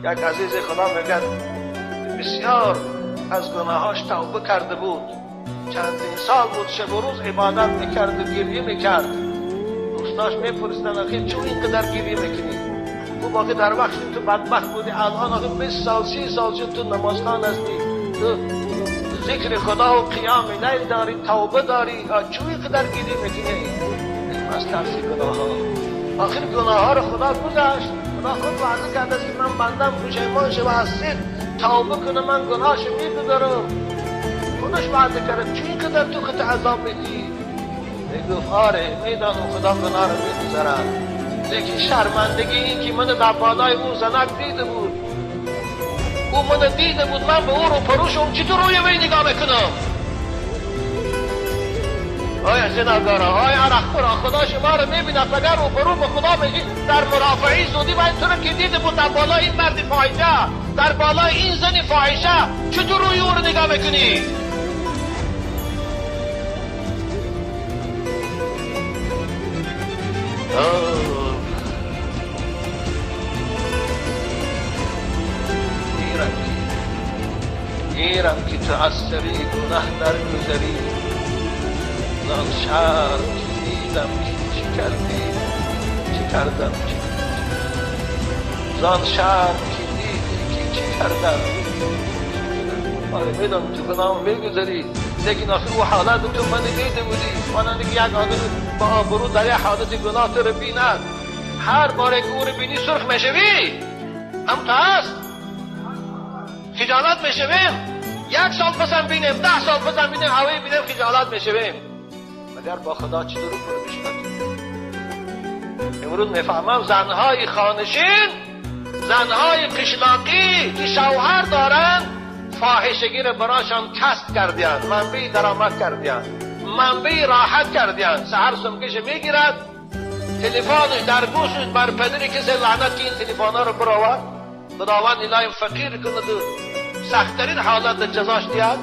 یک عزیز خدا میگه بسیار از گناهاش توبه کرده بود، چندین سال بود شب و روز عبادت میکرد و گریه میکرد. دوستاش میپرسیدن آخه چون اینقدر گریه میکنی؟ گفت آخه در وقتی تو بدبخت بودی، الان آخه 20 سال 30 سال شد تو نمازخوان هستی، تو ذکر خدا و قیام لیل داری، توبه داری، چون اینقدر گریه میکنی؟ از ترس گناه ها. آخر گناه ها رو خدا گذاشت، خدا خود وعده کرده است که من بندم پشیمان شه و از صدق توبه کنه، من گناهش میگذارم. خودش وعده کرده، چون اینقدر تو خود عذاب میدی؟ میگفت آره میدانم خدا گناه رو میگذارد، لیکن شرمندگی این که من در بالای او زنک دیده بود، او من دیده بود، من به او رو پروشم چطور روی وی نگاه میکنم؟ آیا زناکارا، آیا عرقخورا، خدا شما رو میبیند، اگر رو برو به خدا میگی در مرافعی زودی و این تو رو که دیده بود در بالای این مرد فاحشه، در بالای این زن فاحشه، چطور روی او رو نگاه میکنی؟ گیرم که تو از سری گناه در گذری، زان شرم که دیدم که چی کردی، چی کردم، چی زان شرم که دیدی که چی کردم. آره میدونم تو گناه میگذری، لیکن آخر او حالت تو من دیده بودی، مانند که یک آدم با آبرو در یک حالت گناه تو رو بیند، هر بار که او رو بینی سرخ میشوی، هم تو هست خجالت میشویم. 1 سال پسم بینیم، 10 سال پسم بینیم، هوایی بینیم خجالت میشویم. مگر با خدا چطور رو میشود؟ امروز میفهمم زنهای خانشین، زنهای قشلاقی که شوهر دارن، فاحشگی رو براشان کسب کردیان، منبع درآمد کردیان، منبع راحت کردیان. سحر سمکش میگیرد، تلفنش در گوشش بر پدری کسی لعنت که این تلفن ها رو براورد، خداوند الهی فقیر کند و سختترین حالت جزاش دیاد.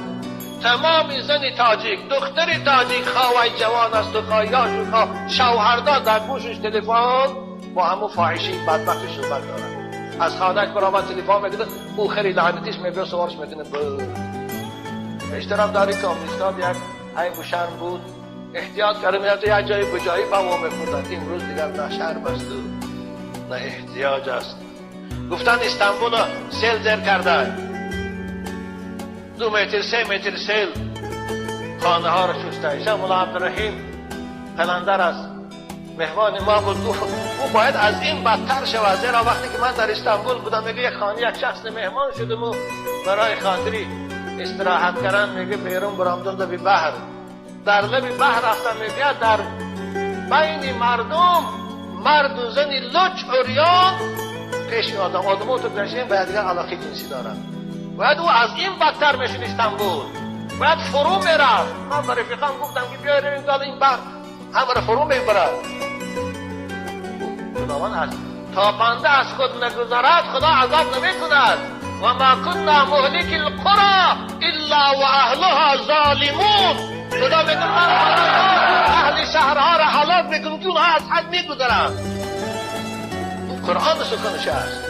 تمام زن تاجیک، دختر تاجیک، خواهی جوان است و خواهی یاش و خواه شوهردار، در گوشش تلفن با همون فاحشی بدبختش صحبت دارد. از خانهش برآمد تلفن میکنه، او خیلی لعنتیش میبره سوارش میکنه. اشتراف داری که آمریکا یک عیب و شرم بود، احتیاط کرده میرفت یک جایی به جایی با ما میخوردن. امروز دیگر نه شرم است و نه احتیاج است. گفتن استانبول سیل زیر کرده، 2 متر 3 متر سیل خانه ها رو شسته. شیخ ملا عبدالرحیم قلندر است، مهمان ما بود، گفت او باید از این بدتر شود، زیرا وقتی که من در استانبول بودم میگه یک خانه یک شخص مهمان شدم و برای خاطری استراحت کردن میگه بیرون برآمدم در بحر، در لب بحر رفتم، میگه در بین مردم مرد و زن لچ عریان پیش آدم، آدم تو گذشتیم باید دیگر علاقه جنسی دارن، باید او از این بدتر میشد استانبول، باید فرو میرفت. من به رفیقام گفتم که بیای رویم داد این بحر هم رو فرو میبرد. خداوند از تا بنده از خود نگذرد خدا عذاب نمیکند. و ما کنا مهلک القرى الا و اهلها ظالمون. خدا میگه من اهل شهرها را هلاک میکنم که اونها از حد میگذرند. قرآن سخنش است.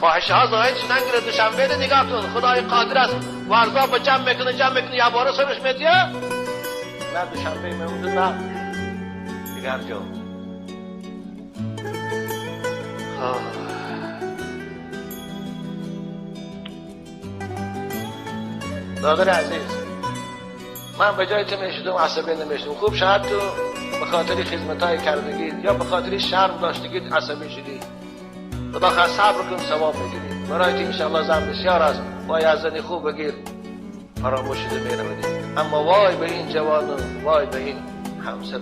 فاحشه ها ظاهر شدن که دوشنبه رو نگاه کن، خدای قادر است ورزا با جمع میکنه، جمع میکنه یه باره سرش میدیه، نه دوشنبه میمونده نه دیگر جا. برادر عزیز، من به جای تو میشدم عصبی نمیشدم. خوب شاید تو به خاطر خدمت‌های کردگیت یا به خاطر شرم داشتگیت عصبی شدی. خدا خواست صبر کن ثواب میگیری. برای تو انشاءالله زن بسیار است، وای از زنی خوب بگیر فراموش شده می‌روی. اما وای به این جوان و وای به این همسر.